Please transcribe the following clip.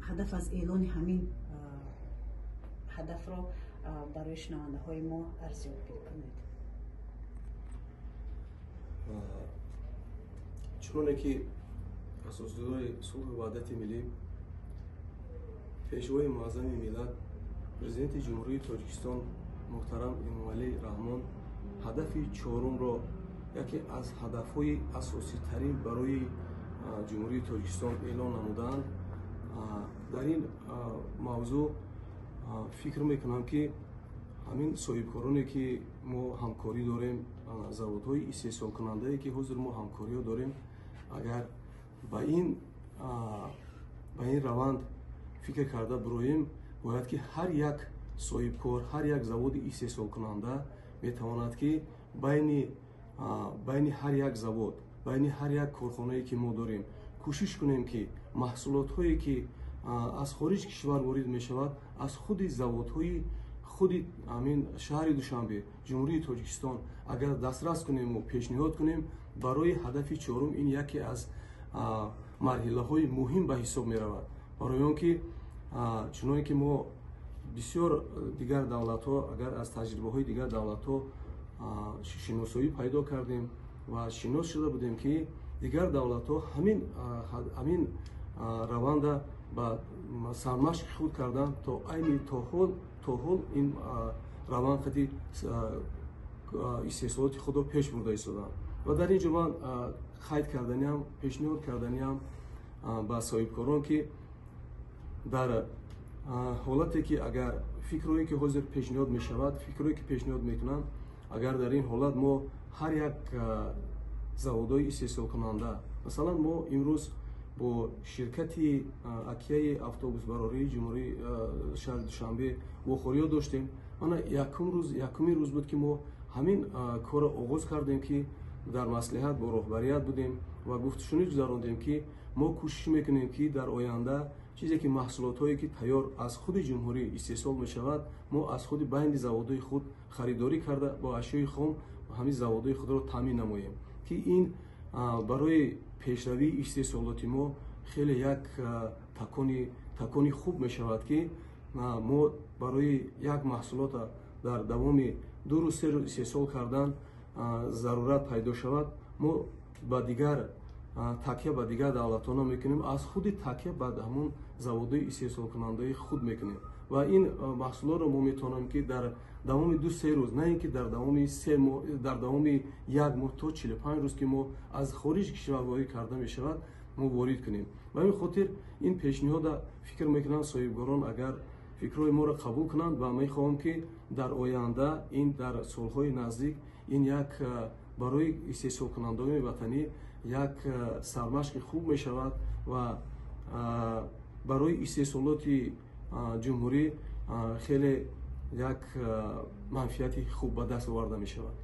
Ҳадаф аз эълони ҳамин ҳадафро барои шунавандаҳои мо арзёбӣ кунед. Чуноне ки асосгузори сулҳу ваҳдати миллӣ, пешвои муаззами миллат, Президенти Ҷумҳурии Тоҷикистон муҳтарам Эмомалӣ Раҳмон ҳадафи чорумро яке аз ҳадафҳои асоситарин барои Ҷумҳурии Тоҷикистон эълон намудаанд. Дар ин мавзӯъ фикр мекунам, ки ҳамин соҳибкороне, ки мо ҳамкорӣ дорем, заводҳои истеҳсолкунандае, ки ҳозир мо ҳамкориҳо дорем, агар ба ин раванд фикр карда бироем, бояд ки ҳар як соҳибкор, ҳар як заводи истеҳсолкунанда метавонад, ки байни ҳар як завод, байни ҳар як корхонае, ки мо дорем, кӯшиш кунем, ки маҳсулотҳое, ки аз хориҷ кишвар ворид мешавад, аз худи заводҳои худи ҳамин шаҳри Душанбе, Ҷумҳурии Тоҷикистон агар дастрас кунему пешниҳод кунем, барои ҳадафи чорум ин яке аз марҳилаҳои муҳим ба ҳисоб меравад. Барои он ки чуноне ки мо бисёр дигар давлатҳо, агар аз таҷрибаҳои дигар давлатҳо шиносоӣ пайдо кардем ва шинос шуда будем, ки дигар давлатҳо ҳамин раванда ба сармашқи худ кардан, то айни то ҳол ин раванд қади истеҳсолоти худро пеш бурда истоданд. Ва дар ин ҷо ман қайд карданиам, пешниҳод карданиам ба соҳибкорон, ки дар ҳолате ки агар фикрҳое, ки ҳозир пешниҳод мешавад, фикрҳое, ки пешниҳод мекунанд, агар дар ин ҳолат мо ҳар як заводҳои истеҳсолкунанда, масалан, мо имрӯз бо ширкати акияи автобусбарории ҷумҳурии шаҳри Душанбе вохӯриҳо доштем. Мана якум рӯз, якумин рӯз буд, ки мо ҳамин корро оғоз кардем, ки дар маслиҳат бо роҳбарият будем ва гуфтушунид гузарондем, ки мо кӯшиш мекунем, ки дар оянда чизе ки маҳсулотҳое, ки тайёр аз худи ҷумҳурӣ истеҳсол мешавад, мо аз худи байни заводҳои худ харидорӣ карда, бо ашёи хом ҳамин заводҳои худро таъмин намоем, ки ин барои пешравии истеҳсолоти мо хеле як такони хуб мешавад, ки мо барои як маҳсулота дар давоми 2 рӯз, 3 рӯз истеҳсол кардан зарурат пайдо шавад, мо ба дигар такя ба дигар давлатҳо намекунем, аз худи такя ба ҳамон заводҳои истеҳсолкунандаи худ мекунем ва ин маҳсулотро мо метавонем, ки дар давоми 2-3 рӯз, на ин ки дар давоми 3 моҳ, дар давоми як моҳ то 45 рӯз, ки мо аз хориҷи кишвар ворид карда мешавад, мо ворид кунем. Ба ҳамин хотир ин пешниҳода фикр мекунам, соҳибкорон агар фикрҳои моро қабул кунанд, ва мехоҳам, ки дар оянда ин дар солҳои наздик ин як барои истеҳсолкунандагони ватанӣ як сармашқи хуб мешавад ва барои истеҳсолоти ҷумҳурӣ хеле як манфиати хуб ба даст оварда мешавад.